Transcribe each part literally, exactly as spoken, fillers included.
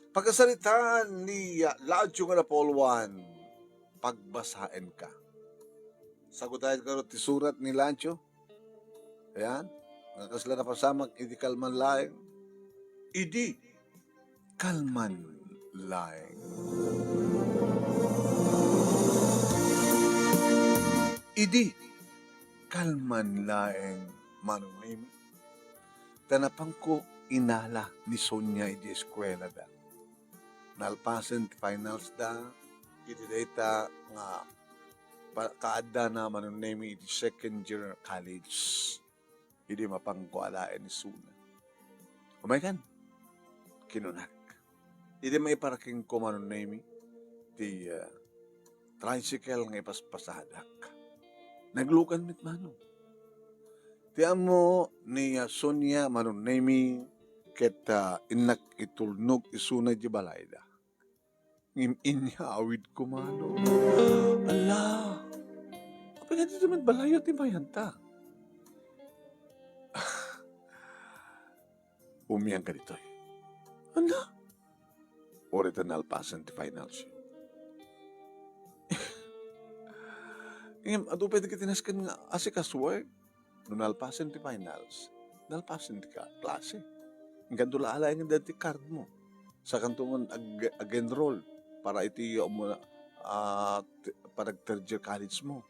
Pakasaritaan ni, ah, Ladio nga napulwan, pagbasaenka. Sagutayen kano ti surat ni Ladio. Ayan. Nga kasla napasamak, idi kalman laeng. Idi kalman laeng. Idi kalman laeng, Manong Nemi. Ta napanko inala ni Sonia iti eskuelada. Nalpasen ti finals da, iti dayta nga pa-, kaaddana, Manong Nemi, iti second year college. Idi mapanko alaen ni Sona. Umaykan, kinunak. Idi maiparakingko, Manong Nemi, ti, ah, tricycle nga ipaspasadak. Naglukan met, Manong. Ti ammo ni, ah, Sonia, Manong Nemi, ket, ah, innak itulnog isuna iti balayda. Ngem inyawidko, Manong. Ala! Apay nga ditoy met balayyo ti mayanta? Umianka ditoy. Ania? Uray ta nalpasen ti finals. Ngem, adu pay dagiti nasken nga asikasuek. No nalpasen ti finals, nalpasen ti ka-, klase. Inkanto la alaengen dayta ti card mo. Sakanto ngan ag-, ag-enroll para iti, um, ah, t-, para third year college mo.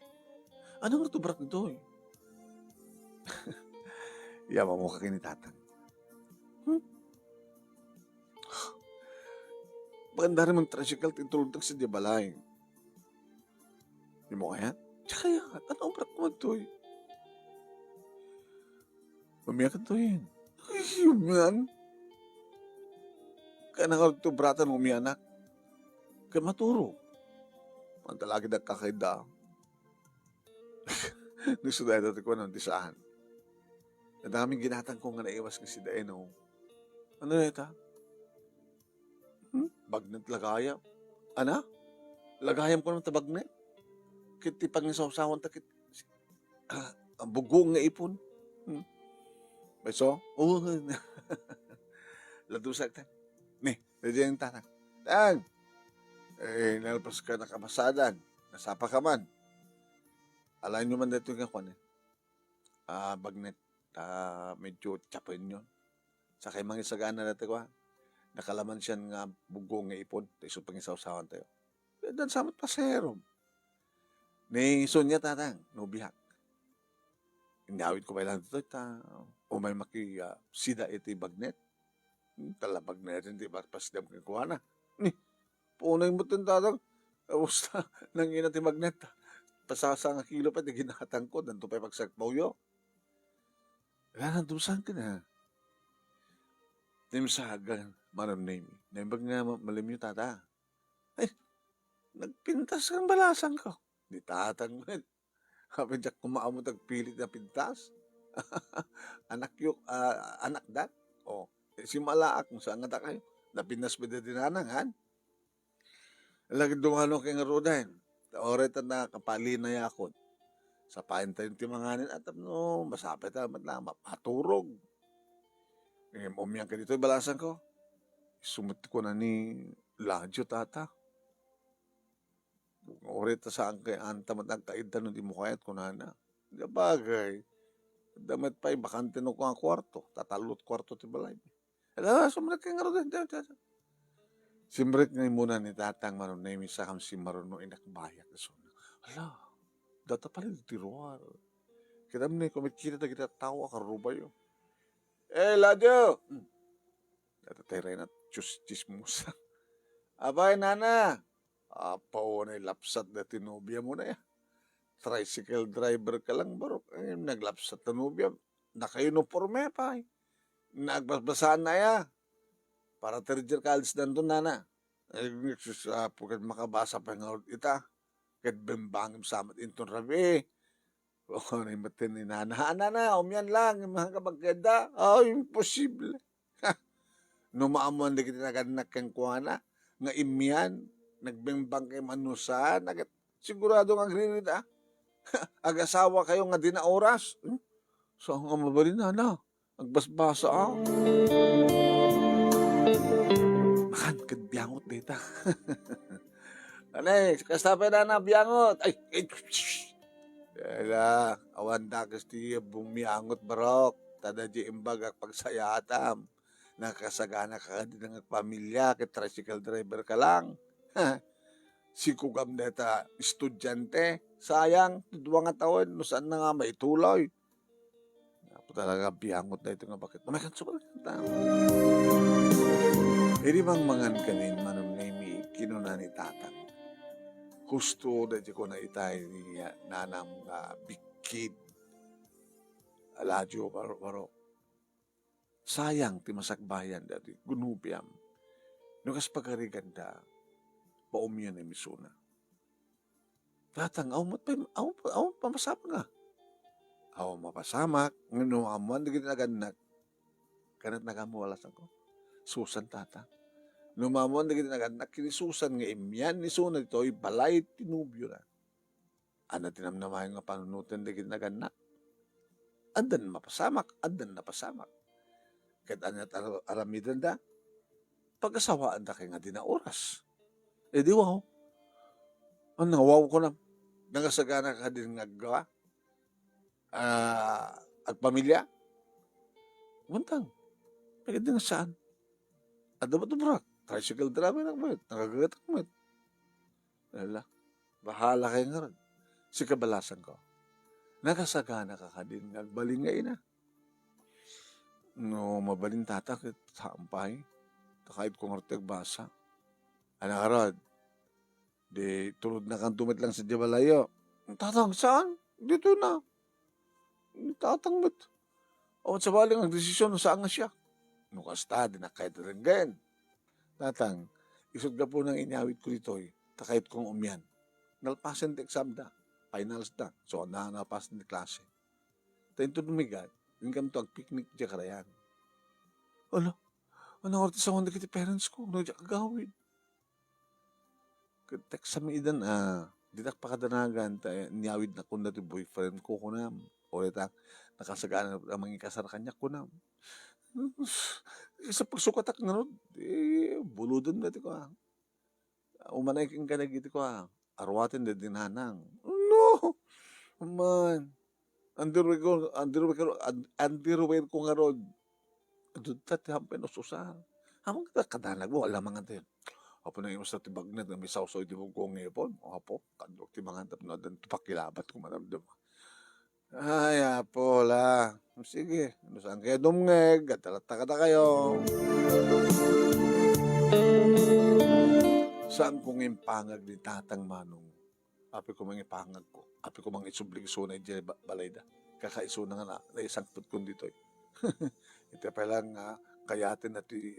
Ania ngarud ti obrak ditoy? Iyamanmo ka ken ni Tatang. Hmm? Maganda rin mang tricycle ti intulognak sadiay balay. Dimo kayat? Diak kayat. Ania obrak man toy? Umiak toy. Ay, umian. Kaya nangarod to bratan umianak. Kaya maturo. Mantalagi da kakaida. Gusto dahil dati ko nang disaan. Nadaming ginatang ko nga naiwas nga si Daeno. Ano na ita? Hmm? Bagnet lagayam. Ana? Lagayam ko naman ta bagnet? Kit ti pangisawsawan ta kit, ah, ang bugong nga ipon. Hmm? Beso? Oo. Ladusak ta. Ni, pwede yung tatang. Tang! Eh, nalpas ka nakapasadan. Nasapa ka man. Alain nyo man dito nga kwan eh. Ah, bagnet. Ah, medyo tiyapen yun. Sakay mangisagana dati ko, ha? Nakalaman siya nga bugong nga ipon. Ta isu pangisawsawan tayo. Dan samat paserom. Ni Sonia tatang, no bihak. Inyawid ko pa ilang dito, ta umay maki, ah, sida iti bagnet. Hmm, talabag na rin, di ba? Pasidam kay kuana. Ni, punay mo tin tatang. Tapos ta, nangina ti bagnet. Pasasa nga kilo pa, ti ginatang ko, danto pa yung pagsagpaw yo. Wala nang dusan ka na. Tim sagan, Manong Nemi. Naimbag nga ma-, malim yung tata. Ay, nagpintas kang balasan ko. Ni tatang met. Happy Jack, kumaamot agpilit na pintas. Anak yo, ah, anak dat. Oh, eh, si Malaak, kung saan nga ta kayo. Napintas pa dati nanang, han? Lagi dumano kay nga Roden. Oray ta nakapali na yakon. Sapain tayo ti manganin at no, masapit ta, mat lang, mapaturog. Eh, umiang ka dito, balasan ko. Sumut ko na ni Ladyo, tata. Uray ta saan kay anta met agkaidda no di mo kayat kunana. Di bagay. Damet pay bakante no kung kwarto. Tatalot kwarto ti balay. Ala, sumrek kay ngarud, da, da, da. Simrek nga imuna ni tatang Manong Nemi sakam si Maruno inakbayak iso. Ala, data pala di tiruar. Kita mo ni kumit kita dagiti tao a karubayo. Eh, Ladyo! Hmm. Data tayo rin at tsus-, tsismosa. Abay, nana! Apaw, nay lapsat da ti nobia mo na ya. Tricycle driver ka lang, barok. Eh, naglapsat ta nobia. Naka-uniforme pay. Nagbasbasaan na ya. Para third year college danton, nana. Eh, sus, apo, ket makabasa pay ngarud ita. Ket bembangem samat inton rabii. O, ni met ni nana, "Nana, umian lang, imahang ka pagkeda." Ay, imposible. No maammoan dagiti nagannak kenkuana nga immian, nagbembang kay manusa, nagat-, sigurado nga agririda. Agasawa kayo nga di na oras. Hmm? Saan nga mabalin, nana? Agbasbasa, ah. Makan, ket Biangot dita. Anay, kasta pay na biangot. Ay, ay, shh. Dala, awan dakes ti bumiangot, barok. Tada di imbag a pagsayaatam. Nakasagana ka kadi nga agpamilya, ket tricycle driver ka lang. Sikugam deta estudiante. Sayang, ti dua nga tawen, no saan na nga maituloy. Apo talaga, biangot daytoy nga baket. Umaykan, sumakan ta. Idi mangmangan kami, Manong Nemi, kinuna ni Tatang. Husto daytoy kuna itay ni nanam nga bikkid. Alajo, baro, baro. Sayang ti masakbayan daytoy gunupiam. No kas pagariganda, paumyan ni misuna. Tatang, awan met pay, awan, awan pamasamak nga. Awan mapasamak, ngem no ammoan dagiti nagannak, kanat nagamu a lasanko. Susan, Tatang. No ammoan dagiti nagannak, ken ni Susan nga imyan ni Suna ditoy balay ti nobiona. Adda ti namnamaen nga panunoten dagiti nagannak. Addan mapasamak, addan napasamak. Ket ania ti ar-, aramidenda? Pagasawaanda kay nga di na oras. Idi wow. Ania wow kunam? Nangasagana ka din nga aggawa? Ah, agpamilya? Untang. Pagkadi nga saan? Adda met ubrak. Tricycle driver ak met. Nagagatak met. Ala, bahala kay ngarud. Sika balasanko. Nakasagana ka kadin nga agbalin nga ina. No mabalin, Tata, ket saan pay. Ta kayatko ngarud ti agbasa. Ania ngarud, di tulodnakanto met lang sadiay balayyo. Tatang, saan? Ditoy na. Ni Tatang met. Awan sabali nga agdesisyon no saan nga siak. No kasta, dinak kayat denggen. Tatang, isut' gapu nga inyawidko ditoy, ta kayatko nga umian. Nalpasen ti exam da, finals da, so, na, nalpasen ti klase. Ta inton rumigat, inkamto agpiknik diay karayan. Ala, ania ngarud ti sanguan dagiti parents ko, no diak agawid? Ket text-am idan, ah, ditak pakadanagan ta inyawidnak kun daytoy boyfriend ko, kunam. Uray ta nakasagana a mangikasar kaniak, kunam. Sa pagsukatak ngarud, eh, bulodem daytoy kua. Umanay kenka dagiti kua, aruaten daydi nanang. No! Man, underwear ko, underwear ko, un-, underwear ko ngarud. Adda ti hampay us-usa. Ammom ta kadanag mo, ala mangan tayo. Apo, naimus ti bagnet nga misawsaw iti bugko nga ipon. Apo, kadok ti mangan tapno addan ti pakilabat ko, madamdam. Ay, Apo, la. Sige, no saan kayo dumngeg, adda latta kadakayo. Saan kong impangag ni Tatang Manong? Apay ko mangipangagko. Apay ko mangisubli isuna idiay ba-, balayda. Kakaisuna nga na, naisangpetkon ditoy. Iti pay lang nga kayaten na ti,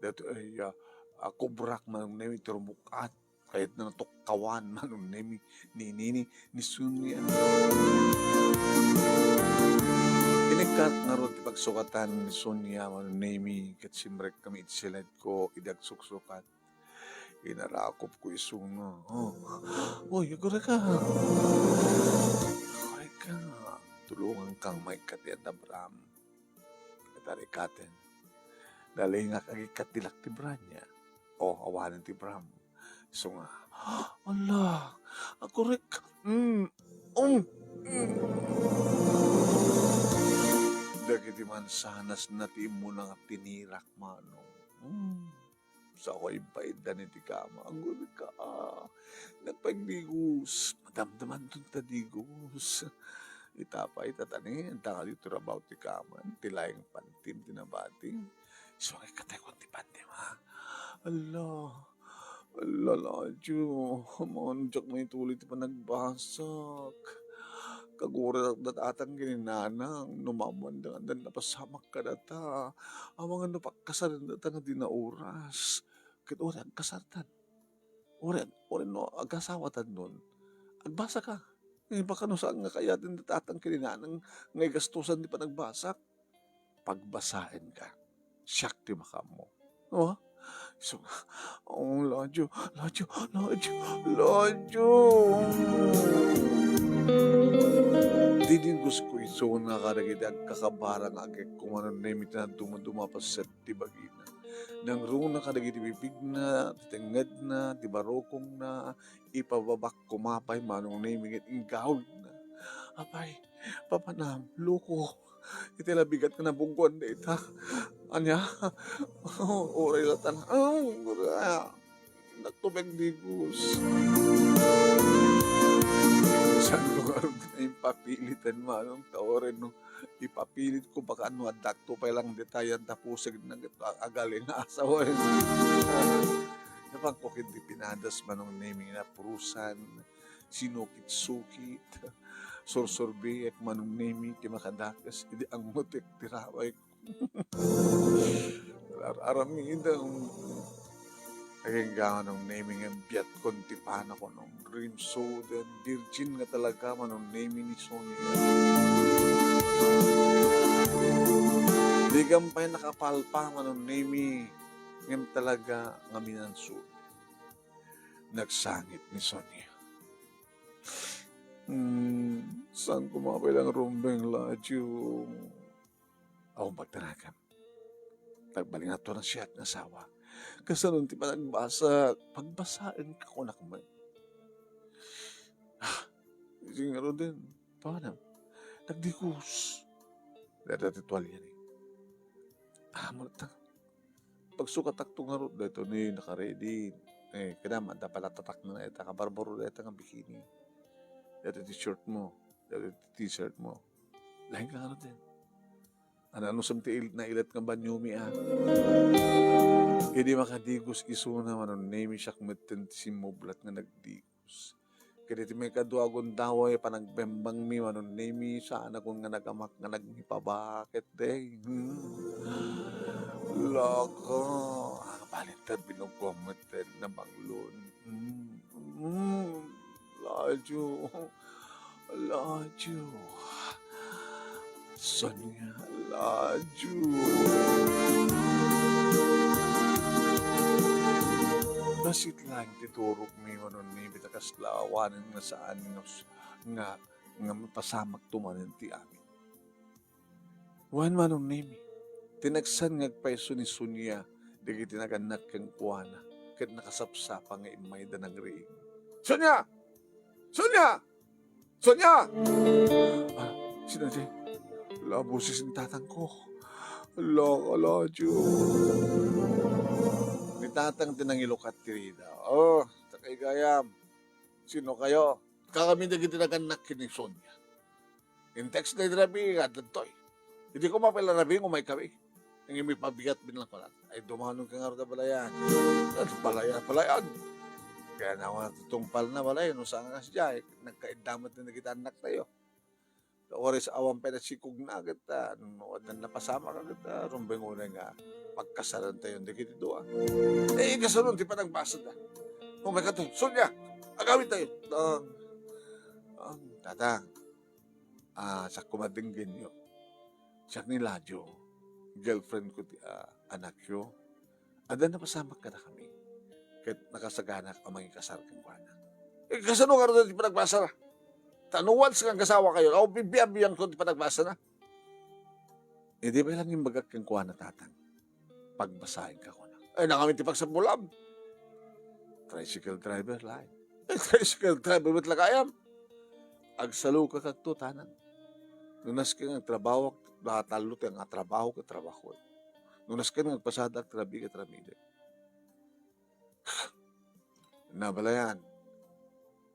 daytoy, ah, ah, kubrak, Manong Nemi, ti rumuk-at. Kayat na natukkawan, Manong Nemi, ni, ni, ni, ni Sonia. Inikkat ngarud ti pagsukatan ni Sonia, Manong Nemi, ket simrek kami iti siledko, idi agsuksukat. Inarakopko isuna. Oh. Uy, agurayka. Agurayka. Tulongankang maikkat ti adda, Bram. Ket arikaten. Nalingak agikkat ti lak ti bra niya. Oh, awanen ti bram. Isu nga, ala, agurayka. Mm. Um. Mm. Dagiti mansanasna ti immuna nga tinirak, Manong. Mm. Sako impaiddan iti kama. Agurayka. Nagpaigdigos. Madamdamanton ta digos. Ita pay, tatani, anta nga dito rabaw ti kama. Ti laeng pantim ti nabati. Isu nga ikataykon ti pantim, ha? Ala. Ala, Ladio. Amangan diak maituloy ti panagbasak. Kaguray da tatang ken ni nanang. No maammoanda nga addan napasamak kadata. Amangan no pakkasarendata nga di na oras. Ket uray agkasartan. Uray, uray no agasawatan nun. Agbasaka. Ngem baka no saan nga kayaten da tatang ken ni nanang nga igastusan ti panagbasak. Pagbasaenka. Siak ti makaammo. Oh? So, oh, Ladio, Ladio, Ladio, Ladio. Didingosko isuna kadagiti agkakabara nga agekko, Manong Nemi, ti nadumaduma a paset ti bagina. Nangruna kadagiti bibigna, ti tengngedna, ti barukongna, ipababak koma pay Manong Nemi ket inggawidna. Apay, papanam, loko, iti labigat nga nabunggoan dayta. Ania? Uray latta na, ah, uray, ah, nagtubeg digos. Saan ko ngarud nga impapiliten, Manong, ta uray no ipapilitko, baka no addakto pay lang ditayan ta pusegna ket a-, agalingasa, wen. Napangko ket di pinadas Manong Nemi nga napurusan, sinukit-sukit, sursurbiek Manong Nemi ti makadakes idi angmutek ti rawayko. Ar-aramidem. Agingga Manong Nemi nga biatkon ti panakon, rimsuden, virgin nga talaga Manong Nemi ni Sonia. Dikan pay nakapalpa Manong Nemi, ngem talaga nga minansud. Nagsangit ni Sonia. Hmm, saan koma pay lang rumbeng, Ladio? Awan pagtaragan. Nagbalingato na siya nga asawa. Kasano ti panagbasa? Pagbasaen ka kunak met. Ah, sige nga, Roden. Paano? Nagdikus. Dada ti tuwalya ni. Ah, multa. Pagsukatak to ngarud, dayto ni naka-ready. Eh, kadama, da pala tatak na ita, kabarbaro da ita nga bikini. Dayto ti short mo, dayto ti t-shirt mo. Lain ka ngarud din. Ano, ano sam ti il-, nailat nga banyo mi, ah? Idi makadigos isuna, Manong Nemi, siak metten ti simmublat nga nagdigos. Ket iti maikadua a gundaway, panagbembangmi, Manong Nemi, saanakon nga nagamak nga nagnipabaket, day. Hmm. Loko. Ah, balinta, binugkuan metten, nabanglon. Hmm. Hmm. Ladio. Ladio. Sonia, Ladio. Nasit laeng ti turogmi, Manong Nemi, ta kasla awanen nga saan nga, nga, nga mapasamakto manen ti amin. Wen, Manong Nemi, ti nagsan nga agpayso ni Sonia dagiti nagannak kenkuana ket nakasapsapa nga immayda nangriing. Sonia! Sonia! Sonia! Ah, sino di? La, boses ni tatangko. La, Ladio. Ni tatang ti nangilukat ti rida. Oh, ta kay gayam. Sino kayo? Kakami dagiti nagannak ken ni Sonia. In-text na iti rabii nga adda ditoy. Idi koma pay la rabii nga umay kami. Ngem ipabigat mi lang kunak. Ay, dumanon ka ngarud a balayan. Ay, balayan, balayan. Kaya naman natutungpal na balay, no saan nga siya, eh, nagkaiddamet na dagiti annaktayo. Oras awan pay nasikog na, ket, ah, no, adda napasamak, ket, ah, rumbeng unay nga pagkasaran tayo dagiti dua. Eh, kasano ti panagbasa da? Umay kato, Sonia, agawid tayo. Ah, ah, tatang, ah, sakko madenggenyo. Siak ni Ladio, girlfriend ko ti, ah, anakyo. Adda napasamak kadakami. Ket nakasaganak a mangikasar kenkuana. Eh, kasano ngarud ti panagbasana? Ta no once nga agasawa kayo, aw, bibian-bianko ti panagbasana. Idi pay lang imbagak kenkuana, tatang, pagbasaen ka kunak. Ay, nakami ti pagsapulam. Tricycle driver laeng. Eh, tricycle driver met la gayam. Agsalukakto, tatang. No nasken nga agtrabahok, la tallo ti nga trabaho ket trabaho. No nasken nga agpasadak, trabi ket ramide. Na balayan.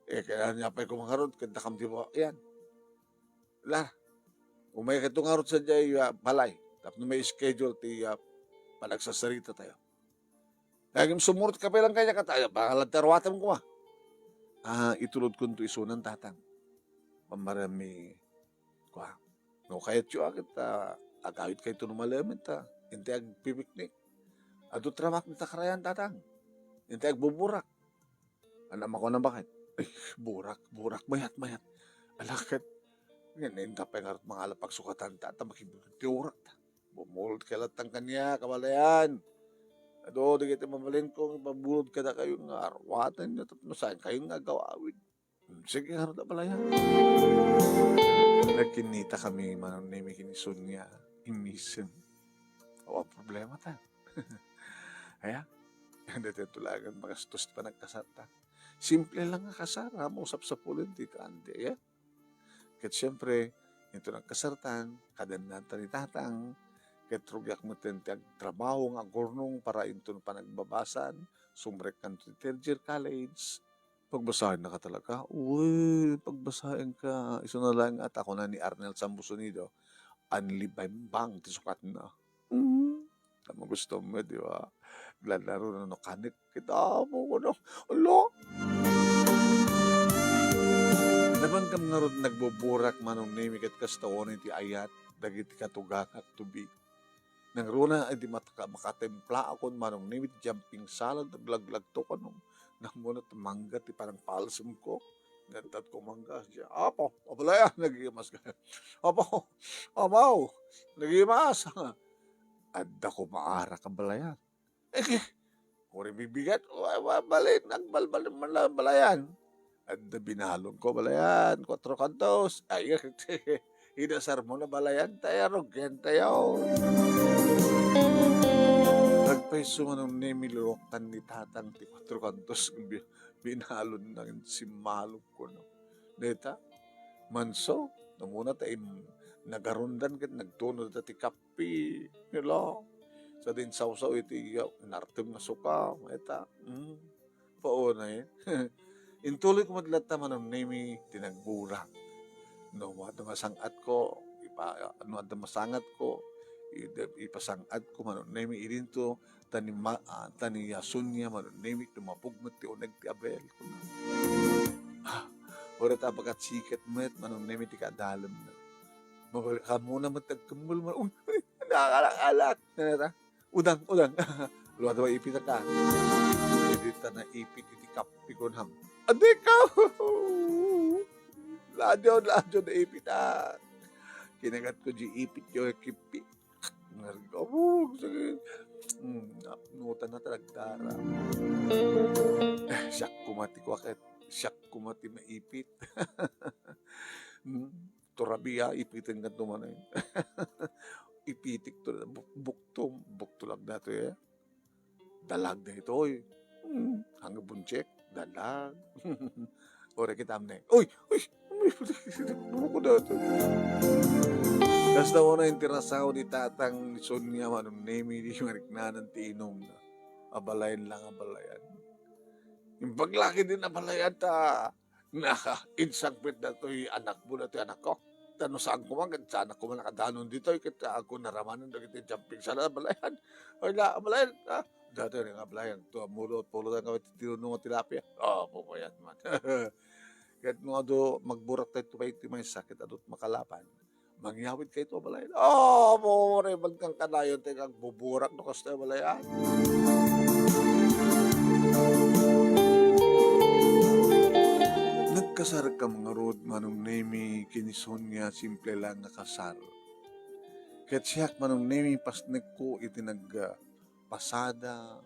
Eh, kaya niya pay kumangarod, ket dakam ti ba-, yan. La, umay kato ngarud sa jay, ah, balay. Tapno may schedule ti, ah, panagsasarita tayo. Dagim sumurot ka pay lang kanya ket, ay, pangalan ti aruatem koma. Ah, itulod kunto isunan, tatang. Pammarami, kua. No, kayatyo, ah, ket, ah, agawid kayto no malemen ta. Inti agpipiknik. Adu trabak ni takarayan, tatang. Inti agbuburak. Anak, makuna baket. Ay, burak, burak, mayat, mayat. Alaket. Ngayon, inta pay ngarud mangala pagsukatan ta, ta makibukit ti urak ta. Bumulod ka latta kaniak, kabalayan. Adu, dagiti mabalin ko, ipabulod kadakayo nga aruatenyo, tapno saan kayo nga agawawid. Hmm, sige, ngarud a balayan. Nagkinnita kami, Manong Nemi, ken ni Sonia, immisen. Awan problema ta. Aya? Daytoy laengen magastos ti panagkasarta. Simple lang nga kasar, ammom, sapsapulen ti grande, aya? Ket siempre, inton nagkasartan, kadennata ni Tatang, ket rugiak metten ti agtrabaho nga agurnong para inton panagbabasan, sumrekkanto ti third year college. Pagbasaenna ka talaga? Uy, pagbasaenka. Isuna laeng nga ta, kuna ni Arnel Sambusonido, "Anli bembang ti sukatna." Hmm. Tama gusto mo, di ba? Glanaro na no kanik. Kita mo ko no. Alo? Nabanggam ngarud nagbuburak, Manong Nemi, ket kasta unay ti ayat dagiti katugakak tubig. Nangruna, idi mat-, makatimplaakon, Manong Nemi, ti jumping salad, naglaglagto kano. Namuna ti mangga ti panangpalsemko. Nagtatko mangga. Siya, "Apo, abalayan," nagimas ka. "Apo, amaw, nagimas." Adda ko maarak a balayan. Eh, kuri bibigat, wa-, wa-, balin, nagbalbal man lang balayan. Adda binalon ko balayan, kuatro kantos. Ay, inasar mo na balayan tayo, rugyan tayo. Nagpaiso Manong Nemi, luroktan ni Tatang ti kuatro kantos, bi-, binalon na simmalog ko, no. Deta, manso, namuna ta im-, nagarundan ket nagtunod ta ti kap-, pi-, nila. Sa din sawsaw iti iya, inartem nga suka, mayta. Mm. Paunay. Intuloy ko met latta Manong Nemi ti nagburak. No, adda masang-at ko, ipa-, no, adda masangat ko, ida-, ipasang-at ko Manong Nemi idinto, ta ni ma-, ah, ta ni Sonia Manong Nemi, tumabog met ti uneg ti Abel. Ah, ura ta bakat siket met Manong Nemi ti kadalem na. Mabalik ka muna met agkembel man. Uy, uy, nakalak-alak. Neta, udang, udang. Luwa-luwa ipit ka. Dita naipit iti kapi ko nam. Adi ka! Ladyo, ladyo naipit ah. Kinagat ko di ipit ko kipi. Ngargabog, sige. Hmm, napnutan na talaga dara. Eh, siak kumati ko aket. Siak kumati maipit. Hmm. Turabia, ipiten ka tumanay. Ipitik to, buk-, bukto, bukto lang na to, eh. Dalag na ito, eh. Hmm, hanggang bunchek, dalag. Ore kita amne. Uy! Uy! Uy! Buko na to. Kasta una intirasaw di tatang ni Sonia, Manong Nemi, di mariknanan ti inum na. Abalayan lang, abalayan. Yung paglaki din, abalayan ta. Na, insangpet datoy anakmo, datoy anakko. Ta no saan koma, ket saanak koma nakadanon ditoy, ket, ah, ako naramanen dagiti jumping salad, abalayan. Oy, la, abalayan, ah, datoy nga abalayan, to, mulo, pulo nga ti tinuno nga tilapia. Oh, pumayat man. Ket no adu, magburak tayo, tumayo ti maysa, ket adut makalapan. Mangyawid kayto a balayan. Ah, more, bagkang kanayon ti agbuburak no kasta a balayan. Nagkasarkam ngarud, Manong Nemi, ken ni Sonia simple lang nga kasar. Ket siak, Manong Nemi, pasnekko iti nag, ah, pasada.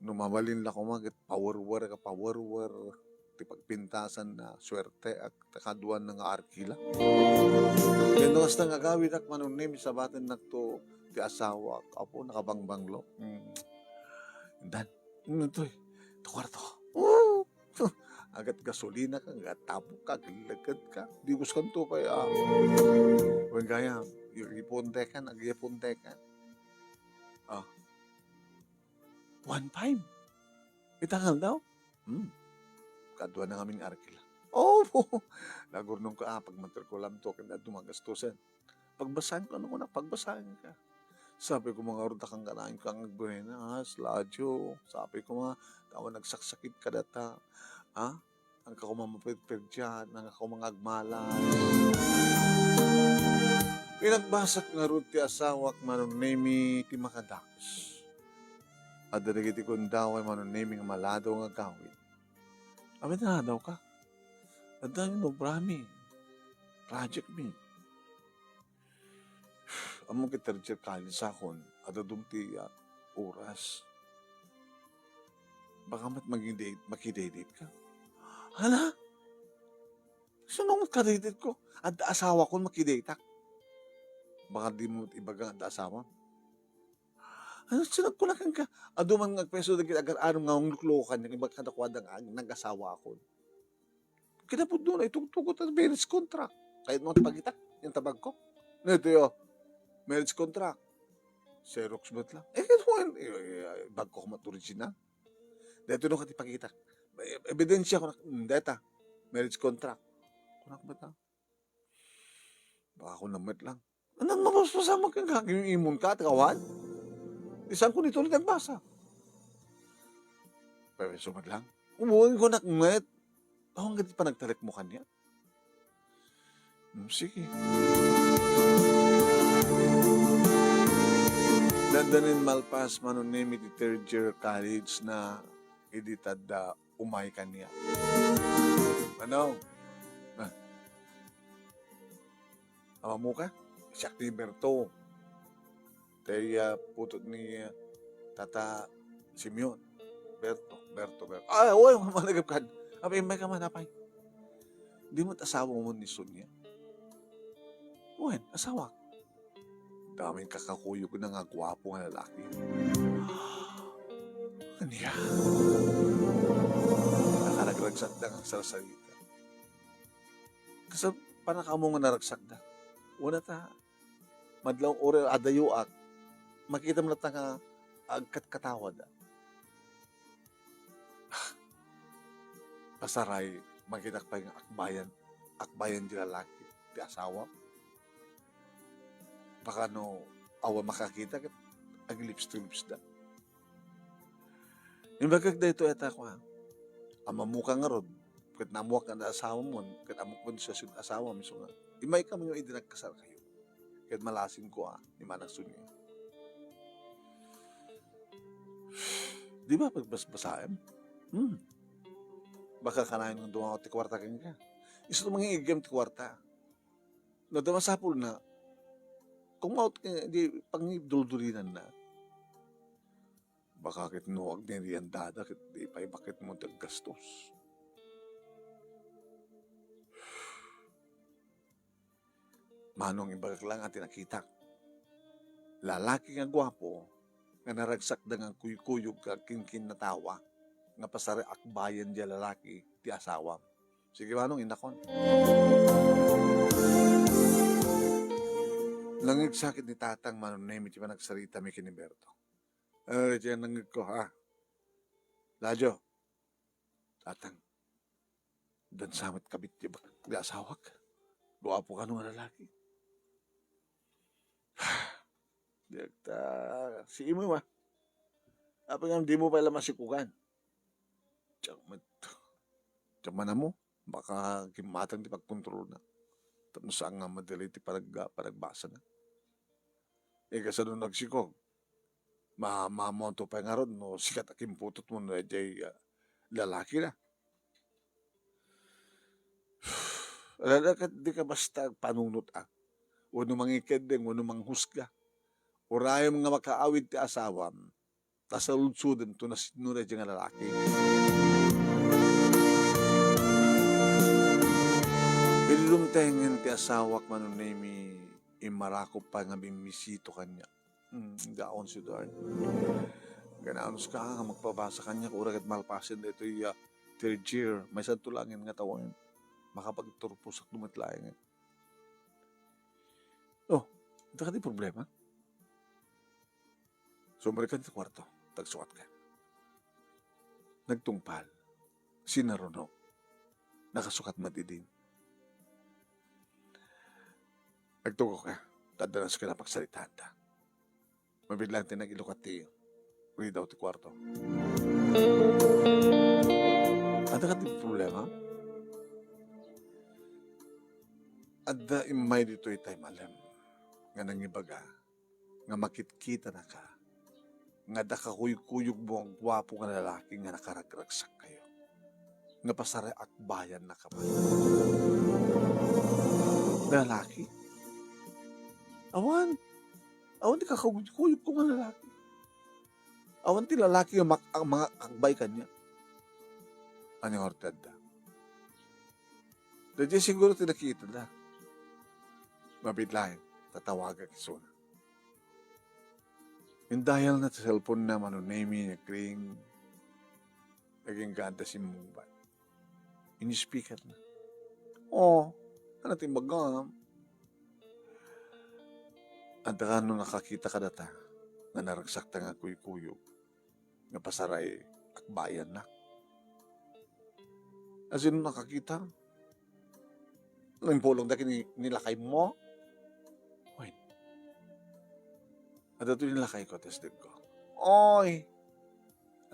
No mabalin la koma ket pawerwer ka pawerwer ti pagpintasan na suerteak ta kaduan na nga arkila. Ken no kasta nga agawidak, Manong Nemi, sabatennakto ti asawak. Apo, nakabangbanglo. Hmm. Dan, ano to eh? Ti kuarto. Agat gasolina ka, agat tabok ka, agat lagad ka. Di kuskanto pay, ah. Wen gayam, ipuntekan, agipuntekan. Ah. One five. Itangal daw? Hmm. Kadua na ngamin nga arkila. Oh, nagurnong ko, ah, pagmatrikulamto, ken adda magastusen. Pagbasaen ko, ano ko na, pagbasaen ka. Sabi ko, mga urda kang kanain kang agbuena, ah, Sladyo. Sabi ko, nga, kawan nagsaksakit ka data. Ah? Ang kako mamapirpir diyan, ang kako mga agmalas. Pinagbasak ngarud ti asawak, Manong Nemi, ti makadakes. Adda dagiti kundaway, Manong Nemi, nga maladaw nga agawid. Amin, naladaw ka? Adda yung nobrami. Project mi. Ammom ket third year college akon, adda dum ti, ah, oras. Baka met magi-date, makidate ka. Hala? Sino met kadate ko? Adda asawa kon makidateak. Baka di mo ibaga adda asawa. Ano, sinag ko na kenka? Adu man nga agpayso dagiti agar-aram nga mangluklukan, nga imbag kadakuada nga ag-, nag-asawa ako. Kinapudno na itungtugot a marriage contract. Kayat mo pagitak, yung tabag ko. Ano ito, yo? Marriage contract. Xerox met lang. Eh, kaya mo, eh, eh, bag ko mat original. Dito no kati pagitak. May ebidensya ko na, hmm, deta. Marriage contract. Kunak met lang. Baka ako namet lang. Anong mapaspasamak yung kagimimon ka, tagawan? Di saan ko nito nagbasa? Pero sumat lang. Umuwi ko nakmet. Ako nga di pa nagtalik mo kanya. Hmm, sige. Dandanin malpas, Mano Nemi, ti third year college na idi tadda umay kaniak. Ano? Ah. Amamoka? Siak ni Berto. Tay, ah, putut ni, ah, Tata Simeon. Berto, Berto, Berto. Ah, oy, malagip kad. Apay, immay ka man, apay. Di mo't asawa mo ni Sonia? Wen, asawa. Daming kakakuyog na nga guwapo nga lalaki. Ania? Nakaragragsakda nga sarsarita. Kasla panakaammo nga naragsakda? Wala ta. Madlaw oras adayoak, makita mo latta nga agkatkatawada. Pasaray, makitak pay nga akbayan, akbayan di lalaki ti asawam. Baka no awan makakita ket aglips-to-lips da. Imbagak daytoy a tako, ha? Amamoka ngarud, ket naammoak nga asawam, ket ammok nga siasino asawam, isu nga, immay kami nga idi nagkasarkayo. Ket malasin ko, a, ni Manang Sonia. Di ba pagbasbasaem? Hmm. Baka kanayon nga dumaot ti kuarta kenka. Isu mangiiggem ti kuarta. No, di masapulna, kung maot ka, di pangiduldulinanna. Baka ket no agmeriendada ket di pay baketmo ti aggastos. Manong imbagak lang a ti nakitak. Lalaki nga guapo, nga naragsakda nga kuykuyog nga kinkinnatawa, nga pasaray akbayan diay lalaki ti asawam. Sige, manong, innakon. Nangngegsa ket ni Tatang Manong Nemi ti panagsaritami ken ni Berto. Ano daytoy a nangngegko, ha? Ladio, Tatang, dansa met kabit ti bak-, ti asawak. Guapo kano nga lalaki. Diak ta, si imo, a. Apay ngem dimo pay la masikugan? Diak met. Diak man ammo, baka gimmatang ti pagkontrolna. Tapno saan nga madelay ti panag-, panagbasana. Eh, kasano nagsikog? Ma-, mamonto pay ngarud no sikat a kimputotmo no daydiay, ah, lalaki na. Alada ket di ka basta agpanunot, a. Wenno mangikeddeng, wenno manghusga. Urayem nga makaawid ti asawam, ta saludsodem to no sino daydiay nga lalaki. Idi dumtengen ti asawak, Manong Nemi, immarakop pay nga bimmisito kaniak. Hmm, gaon si Eduardo. Gananos ka nga magpabasa kaniak, uray ket malpasen daytoy, ah, third year, maysanto laeng nga tawen. Makapagturposak no met laeng. Oh, adda kadi problema? Sumrekka ti kuarto, ta agsukatka. Nagtungpal, sinarunok, nakasukat met idin. Agtugawka, ta adda nasayaat a pagsaritanta. Mabiit laeng ti nag-ilukat ti ridaw ti kuarto. Adda kadi problema? Adda immay ditoy tay malem nga nangibaga nga makitkitanaka nga adda kakuykuyogmo a guapo nga lalaki nga nakaragragsakkayo, nga pasaray akbayannaka pay. Lalaki? Awan. Awan ti kakuykuyogko nga lalaki. Awan ti lalaki nga mak-, ang mga akbay kaniak. Ania ngarud ti adda? Daydiay siguro ti nakitada. Mabiit laeng, tatawagak isuna. Indayalna ti cellphone-na, Mano Nemi, nag-ring. Agingga adda simmungbat. Ini-speaker-na. Oh, ano ti imbagam? Adda kano nakakita kadata nga naragsakta nga kuykuyog nga pasaray akbayannak? Asino nakakita? Naimpulong dagiti ni-, nilakaymo? Wen. Adda toy nilakayko, ti asdegko. Oy!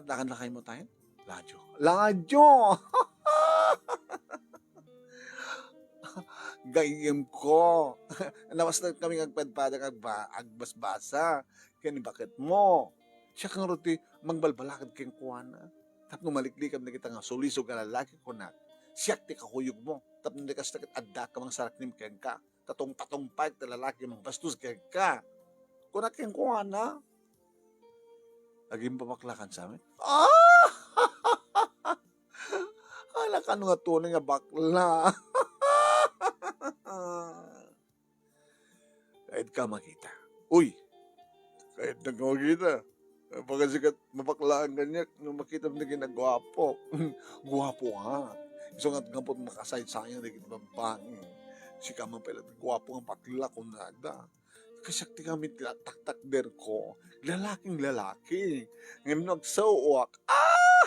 Adda kan lakaymo tayen? Ladyo. Ladyo! Gayyemko. Nawas na kami nga agpadpada nga agba-, agbasbasa. Ken baketmo? Siak ngarud ti mangbalbalakad kenkuana. Tapno maliklikam dagita nga sulisog nga lalaki, kunak, siak ti kakuyogmo. Tapno di kasta ket adda ka mangsaraknim kenka. Tatungpatungpaek ti lalaki mangbastos kenka. Kunak kenkuana. Agin pabaklakan sa amin? Ah! Ala kano nga tunay nga bakla. Kayat ka makita. Uy! Kayat na ka makita. Baka sikat mabaklaan kaniak no makita mo na kinaguapo. Guapo nga. Isu nga ngapot makasaysayan dagiti babae. Sika man pala guapo nga bakla kunada. Kasiak ti kami ti taktakderko. Lalaking lalaki. Ngem no agsawak. Ah!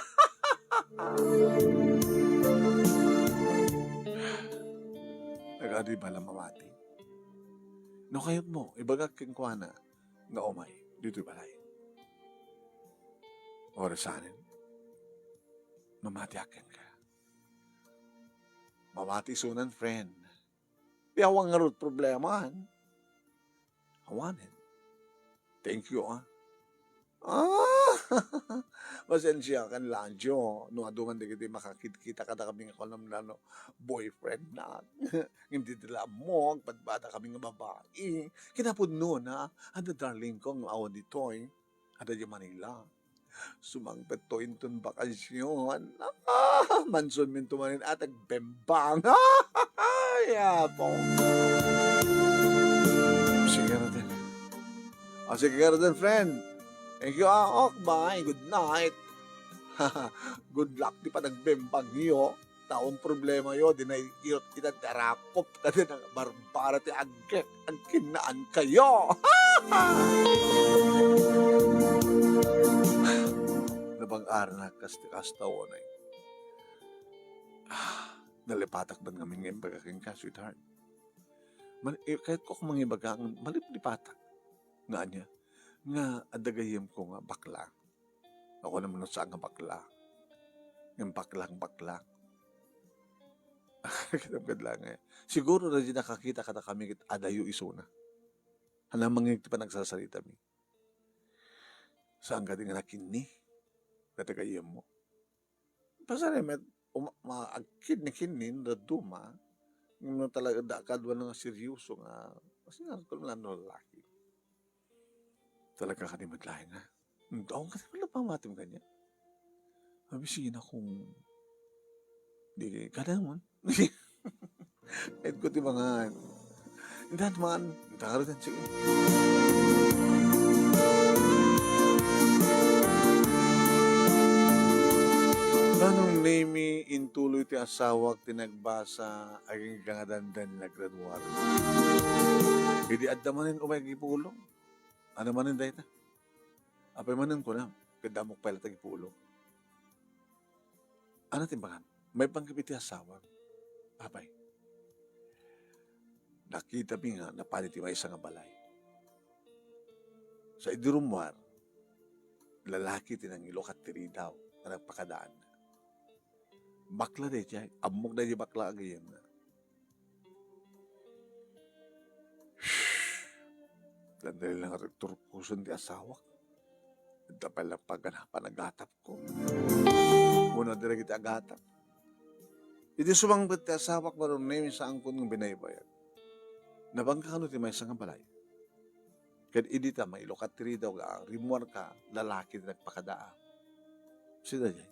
Nagadi bala mamati? No kayatmo, ibagak kenkuana nga umay ditoy balay. Orasanen, mamatiak kenka. Mamati isunan, friend. Ti awan ngarud problema, han? Awanen. Thank you, ah. Ah! Pasensiakan, Ladyo, no adu man dagiti makakidkita kadakami nga kunam nano boyfriend na. Ngem dida la ammo, agpadpada kami nga babai. Kinapudnona, adda darling ko nga awan ditoy. Adda di Manila. Sumangpetto inton bakasyon. Ah, mansion minto manen at agbembang. Ay, apo. Sige na din. Ah, sige na din, friend. Thank you, ah, ok, bye. Good night. Good luck, di pa nagbembang iyo. Taon problema yo, di na irot kita darakop, kada nang barbara ti agkek, agkinnaan kayo. Nabang-ar na kas-, kasta unay. Ah, nalipatak ban ngamin nga imbaga kenka, sweetheart. Man, eh, kayat ko mangibaga, maliplipatak. Nga anya, nga adda gayyem ko nga bakla. Ako naman no saan nga bakla. Nga baklang bakla. Kita mo kadla nga. Siguro na di nakakita kada kami ket adayo isuna. Hanang mangig ti panagsasarita mi. Saan ka di nga nakinni? Katagayan mo. Pasal met, uma-, ma-, agkinni-kinni, daduma. Nga talaga da kadwa nga seryoso nga. Kasi nga, kung lang lalaki. Talaga ka di madlain, ha? Ang taong ka di pala pamatim kanya. Abi, sige na kung di ka naman. Ed ko ti mangan. Intan man, intan ka rin, sige. Nanong Nemi, intuloy ti asawak ti nagbasa, aging kangadandan nagraduar. Idi adda manen umay agipulong. Ano manen dayta? Apay manen kunam, ket damok pay la tagipulo. Ano ti imbagan? Maipanggep iti asawa. Apay, nakita mi nga napan iti maysa nga balay. Sa idi rummuar, lalaki ti nangilukat ti ridaw nga nagpakadaanna. Bakla daydiay, ammok daydiay bakla a gayyemna. Dandali lang nga turkuson ti asawak. Adda pay lang paganapan a gatapko. Kuna dagiti agatap. Idi sumangpet ti asawak, Mano Nemi, saanko nga binaybayag. Nabangka kano ti maysa nga balay. Ket idi ta mailukat ti ridaw nga rimmuarka, lalaki ti nagpakadaa. Sida jay.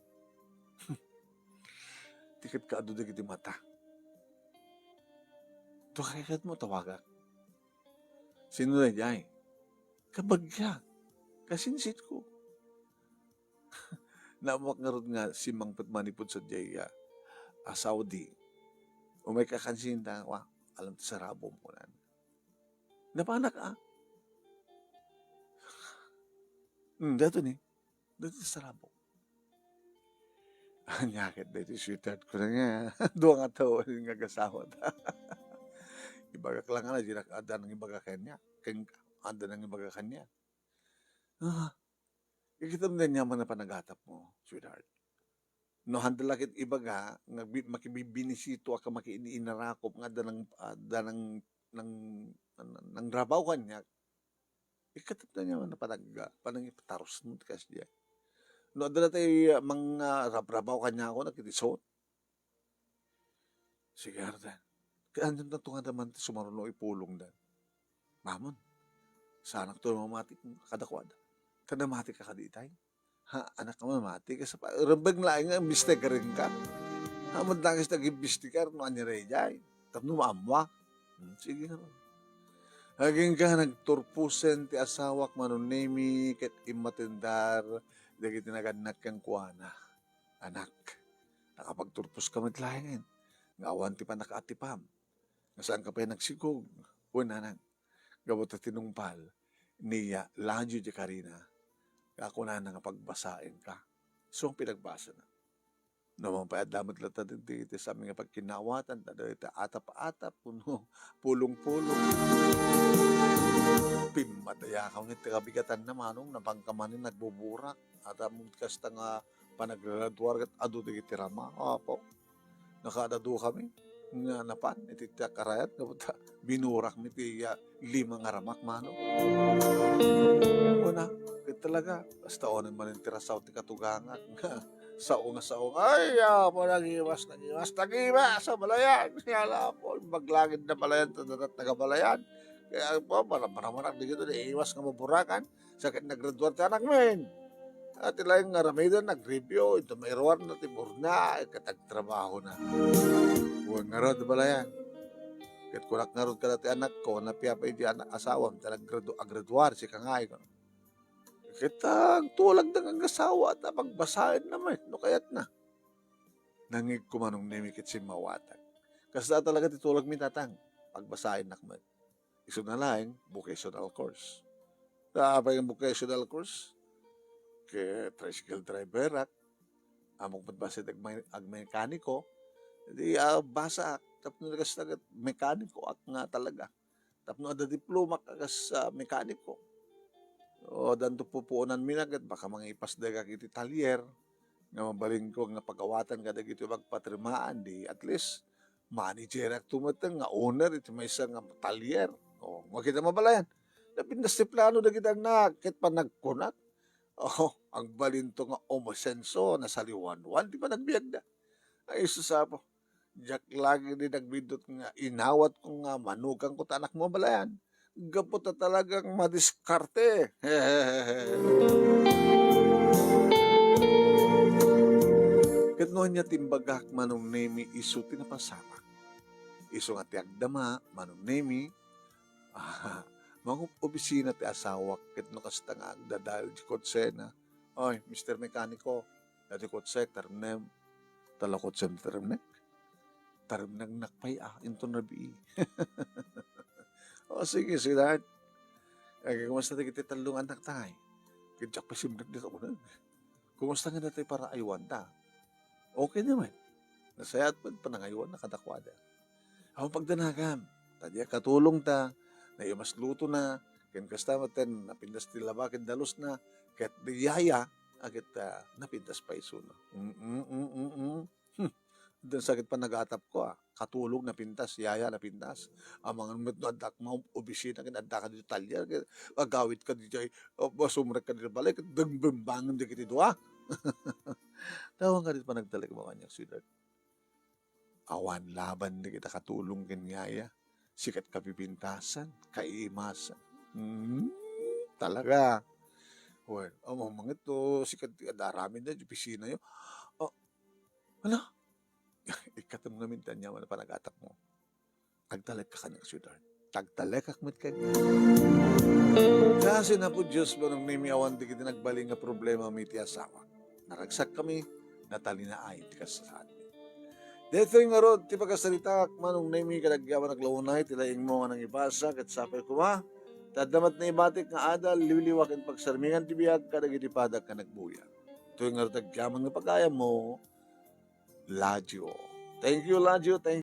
Ti ket kaadu dagiti mata. Tua kayatmo tawagak. Sino daydiay? Kabagiak. Kasinsinko. Naammoak ngarud nga simmangpet manipud sadiay a, a Saudi. Umayka kansin ta, wa, alam ti sarabom, kunan. Napanak, a? Hmm, dato ni. Dato ti sarabom. Ania ket daytoy sweetheart ko na nga. Dua nga tawen nga agasawa ta. Ibagak lang nga, dinak adda nang ibaga kaniak. Ken adda nang ibaga kaniak. Ah, ikitam den ania man a panagatapmo, sweetheart. No, handa la ket ibaga nga bi-, makibibinisito a ka makiin-inarakop nga adda nang, adda nang, nang, nang, nangrabaw kaniak. Ikatapna niya man a panag-, panangipatarusno ti kasdiay. No, adda daytoy, ah, mangrabrabaw kaniak, nagkidison. Sige, ardan. Kaya andyan na tunga naman ti sumaruno ipulong dan. Mamon, saanakto mamati kadakuada. Ta namati ka kadi itay? Ha, anak, mamati ka sa pa-, rembeng laeng nga imbestigarenka. Ha, madangis nag-imbestigar no ania daydiay. Tapno maammoak. Hmm, sige nga. Agingga nagturposen ti asawak, Manong Nemi, ket immatendar dagiti nagannak kenkuana. Anak, nakapagturposka met laengen nga awan ti pannakaatipam. Nga saanka pay nagsigug, wen nanang, gapu ta tinungpal ni Ladio de Carina, nga kunana nga pagbasaenka. So, pinagbasana. No, man pay adda met latta dagiti, ti sami nga pagkinaawatan, ta dagiti atap-atap, wenno pulong-pulong. Pimmatayakam nga ti kabigatanna, manong, napangka manen nagbuburak. Adda met kasta nga panagragraduar ket adu dagiti rama. Apo. Nakadadukami nga napan iti tiak a rayat, gapu ta binurakmi ti, ah, lima nga ramak, manong. Kuna, ket talaga, basta unen manen ti rasaw ti katugangak nga sao nga sao. Ay, Apo, nagiwas, nagiwas, nagiwas a balayan. Yala, Apo, imbag langit na balayan, ta dadat nagabalayan. Kaya, Apo, para, para manak, di kita naiwas nga maburakan. Sakit naggraduar ti anakmin. Iti laeng nga aramiden, nag-review, ito mairuar na ti burna, ket agtrabaho na. Wen ngarud, balayan. Ket kunak ngarud kada ti anakko, napia pay di anak, asawam, ta naggradu-, aggraduar, sika ngay, kunak. Ket agtulag da nga agasawa, ta pagbasaen na met, no kayat na. Nangngegko, Manong Nemi, ket simmawatag. Kasta talaga ti tulagmi, Tatang, pagbasaennak met. Isuna laeng, vocational course. Ta apay nga vocational course? Ket tricycle driverak. Ammok met bassit agme-, agmekaniko. Di, ah, basaak, tapno kasta ket mekanikoak nga talaga. Tapno adda diplomak a kas, ah, mekaniko. O, danto pupuonanmi na ket baka mangipasdegak iti talyer nga mabalinko nga pagawatan kadagiti agpatrimaan, di at least managerakto met nga owner iti maysa nga talyer. O, makita, mabalayan. Napintas ti plano dagiti annak ket panagkunak. O, agbalinto nga umasenso, nasaliwanwan ti panagbiagda. Ay, sus, Apo. Diak lagi di nagbiddut nga inawatko nga manukangko ta anakmo, balayan. Gapu ta talagang madiskarte. Ket no ania ti imbagak, Manong Nemi, isu ti napasamak. Isu nga ti agdama, Manong Nemi, ah, mangup-obisina ti asawak ket no kasta nga agdadael ti kotsena. Oy, Mister Mekaniko, dati kotsek, taremnem. Tala kotsem ti taremnek. Taremneknak pay a, inton rabii. O, sige, sweetheart. Ay, kumusta dagiti tallo nga annak tay? Ket diak pay simrek dita uneg. Kumusta nga datoy paraaywan ta? Okay naman. Nasayaat met panangaywan na kadakuada. Awan pagdanagam, ta diak katulong ta, naimas luto na, ken kasta met ten napintas ti laba ken dalus na, ket di yaya, a ket, ah, napintas pay isuna. Mm, mm, mm, mm. Hmm. Den sakit panagatapko, ah. Katulong napintas, yaya napintas. Amangan met no addak maob-, obisina ken adda ka ditoy talyer, ket agawid ka ditoy, ah, masumrek ka ditoy balay, ket dengbembangen dagiti dua. Awan ka ditoy panagtalek mo kaniak, sweetheart. Awan laban dagiti katulong ken yaya. Sikat kapipintasan, kaimasan. Hmm, talaga. Wen, amo, mangitto, sikat ti ad-aramid na, opisina yo. Oh, hala? Ikkatem ngamin ti aniaman a panagatapmo. Agtalek ka kaniak, sweetheart. Agtalekak met kaniak. Grasia, Apo Dios, Manong Nemi, awan dagiti nagbalin nga problema mi ti asawa. Naragsakkami, natalinaay ti kasasaadmi. Daytoy ngarud ti pakasaritaak, Manong Nemi, kadagiti awan aglaunay ti laingmo nga nangibasa, ket sapay koma, ta adda met naibatik nga adal, liwliwa ken pagsarmingan ti biag kadagiti padak nga nagbuya. Daytoy ngarud agyaman nga pagayammo, Ladio. Thank you, Ladio. Thank